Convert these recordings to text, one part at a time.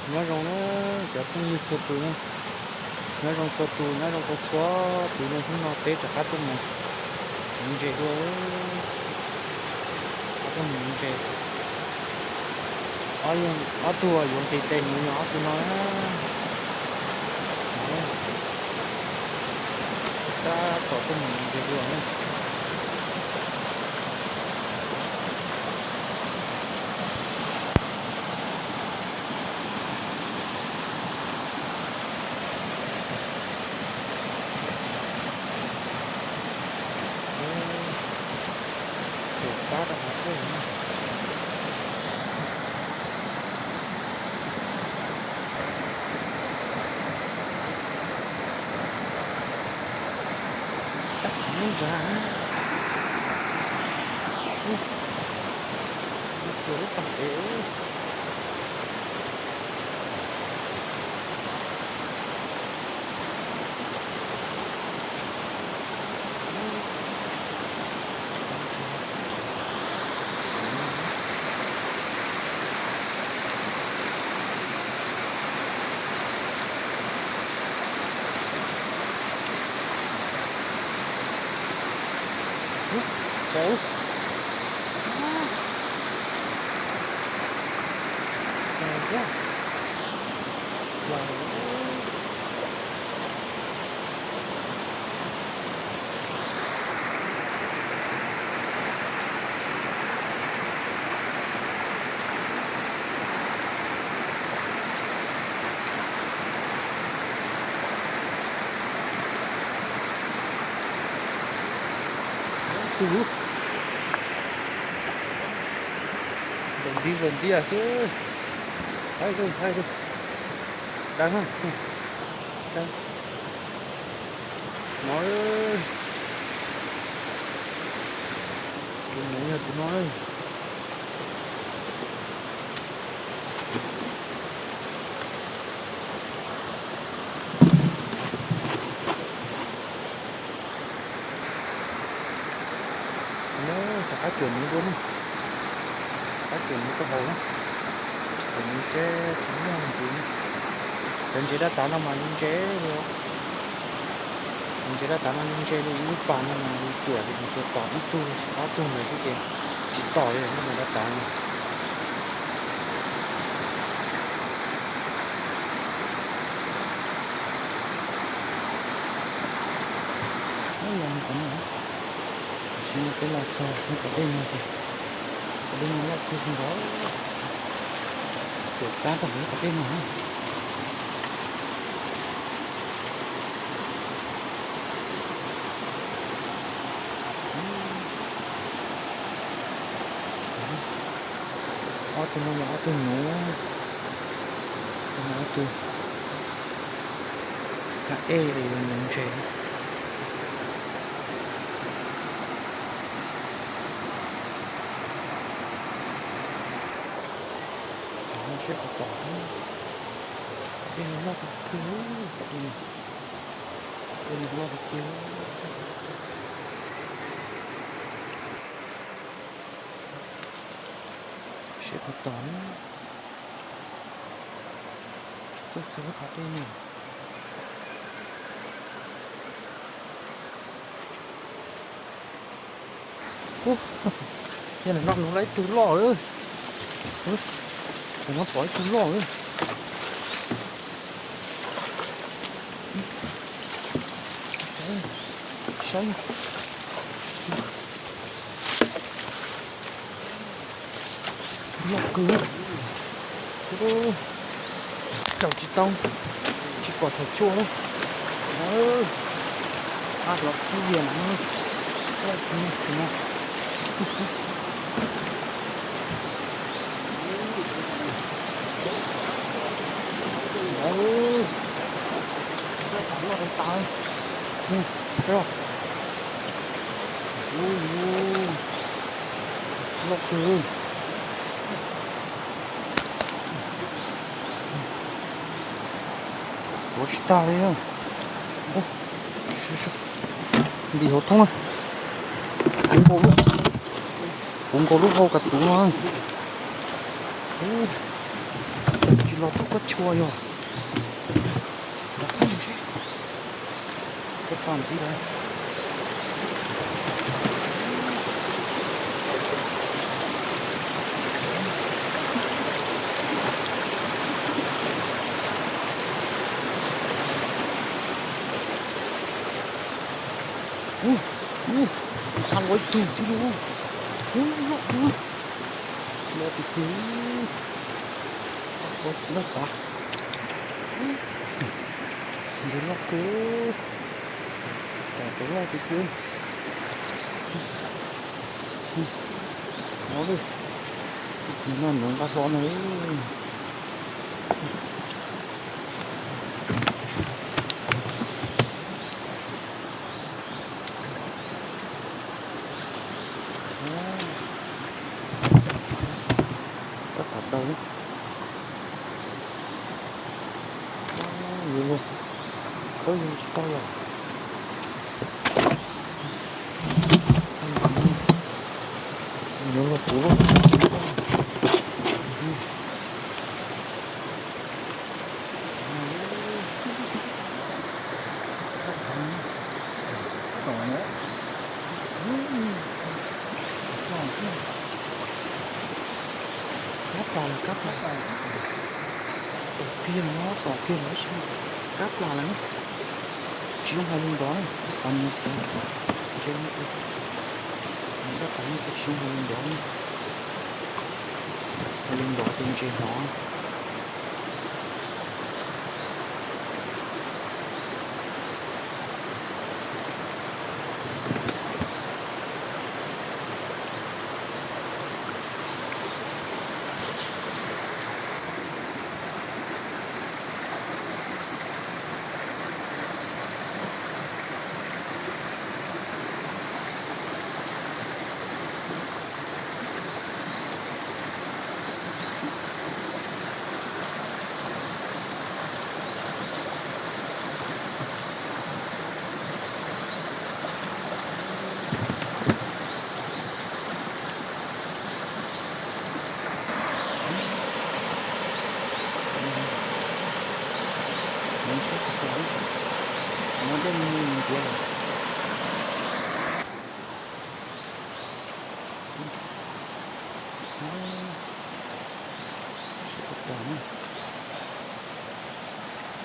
Nyob zoo na cov phooj ywg txhua tus na, nyob zoo txhua tus, nyob zoo rau txhua tus na, hnub no peb rov qab tuaj mus nuv ntses dua, tuaj mus nuv ntses. Ob tug yuav nqis tes mus yog ob tug no na. Tab tom tuaj mus nuv ntses dua na. Tuam qab rau qhov tuaj na. Tab tom nyob nrad. Tuaj lub tag kev. Tus, zaum nti zaum ntiag xwb. Haib lug, haib lug. Dawb, dawb. No, tus nuav yog tus no. Rov qab cuam nuv dua na, rov qab cuam nuv rau hauv na. Cuam nuv seb puas muaj ntxiv na. Cov ntses dab tav no mas ntse li, ntses dab tav no ntse li, ib lub pas no mas cuam ces nws tsuas tom ib tug ob tug ntawd xwb ces tsis tom li lub ntses dab tav no. Ub, los mus qhov no, tam sim no peb los txog lub pas dej no ces pas dej no loj kawg nkaus, tuam qab rau hauv lub pas dej no. Ob tug no yog ob tug nuv, ob tug no ob tug kab ej es yuav nuv ntses. Seb puas tom, pas dej no loj kawg, pas dej no, pas dej no loj kawg. Seb puas tom na. Tuaj txog lub pas dej no. Ub, yog ntawm no nuv lawm ib tug loj lawm. Ntawm no pom ib tug loj lawm. Saib, loj kawg. Raug tsis tau, tsis pom thaum tshuaj na. Ab, los kub vias no. Loj tas tas. Saib, loj kawg. Tuav tsis tag li. Ntim hauv thoob, puv nkaus lub hau kav tuv no. Tsis Los tau koj chua yog. Los qab mus seb. Koj pom ntxiv lawm. Ua, ua, qab los ib tug thiab lauj. Ua, ua, ua, los tus twg, los loj tas. Ntses loj kawg. Tom tus loj tiag tiag. No, noj nuv nqa hlo no. Tab tom daws. Yuav luag khawb yog tsis tau yom. Yuav luag puv lub. Kab plas lawm, kab plas. Tom kiag no, tom kiag no, kab plas lawm na. Tsis zoo hais li ntawd, qhov no, ntses no, dab qhov no tsis zoo hais li ntawd, hais li ntawd ces ntses hnov.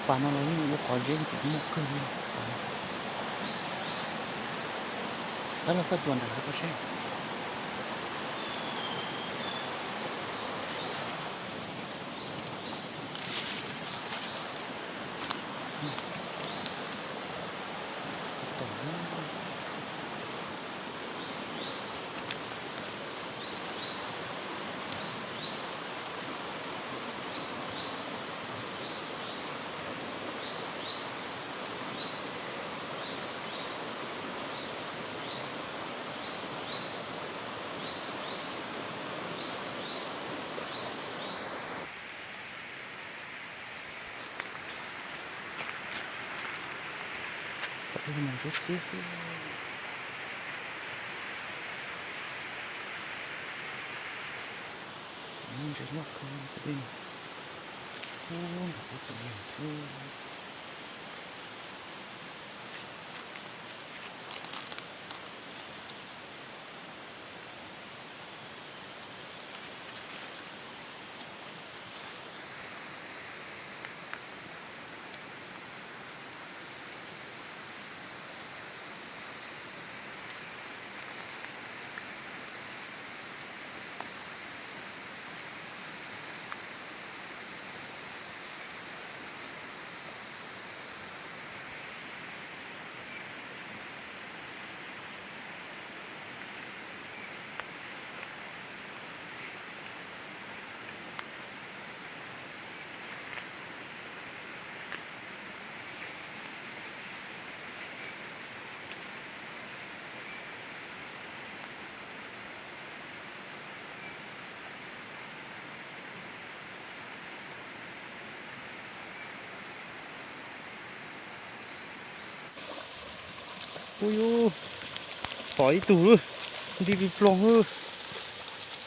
Pas no los yeej ua qhov zeb ntxim muaj kawg li. Pab los koj tuaj nram hav koj seb. Ntsuab xiab xwb. Txawm muaj ntses loj kawg li, ub, nram qab tus yog xwb. Ub yus, pom ib tug lawm, nti plig ploog lawm.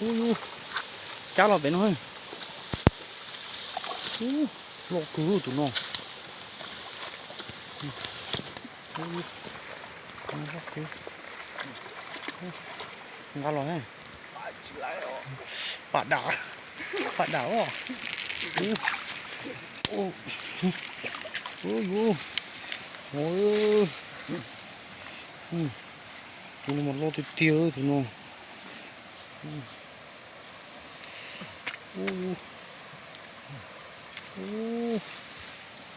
Ub yus, cab los pem no. Ub, loj kawg tus no. Nqa los ne. Pam dam, pam dam os. Ub, ub, ub, tus no mas loj tiag tiag tus no.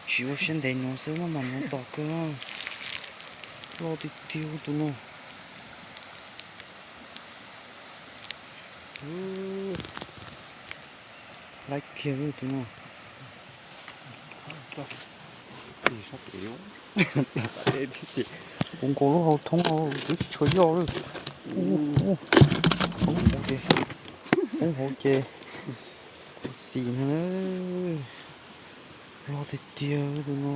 Tsis ua siab ntev nuv xwb maj mam nuv tom kawg na. Loj tiag tiag tus no. Laib kiag tus no. Kuv nkaus lub hau thoob hau twb tsis tshua yoj li. Poob hauv ces, poob hauv ces kuv xis no. Loj tiag tiag tus no.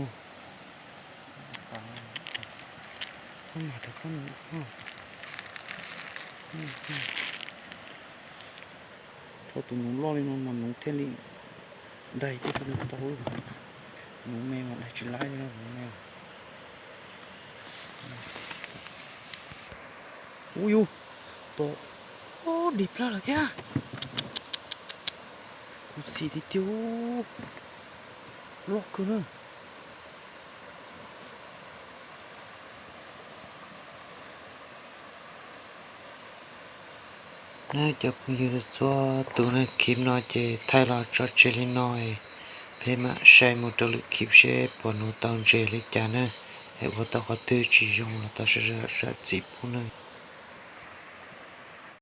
Thaum tus nuv loj li no mas nuv thiaj li daig thiaj li tau. Nuv me mas daig tsis laib li no, nuv me. Ub yus, tom, dig plawg lawm thiab. Kuv xis tiag tiag, loj kawg na. Nawb cov phooj ywg txhua tus, na clip no ces thaij los tso tseg li no, peb mam saib mus rau lwm clip seb puas nuv tau ntses li cas na, es ua tau qhov twg tsis zoo los tau zam txim pub na.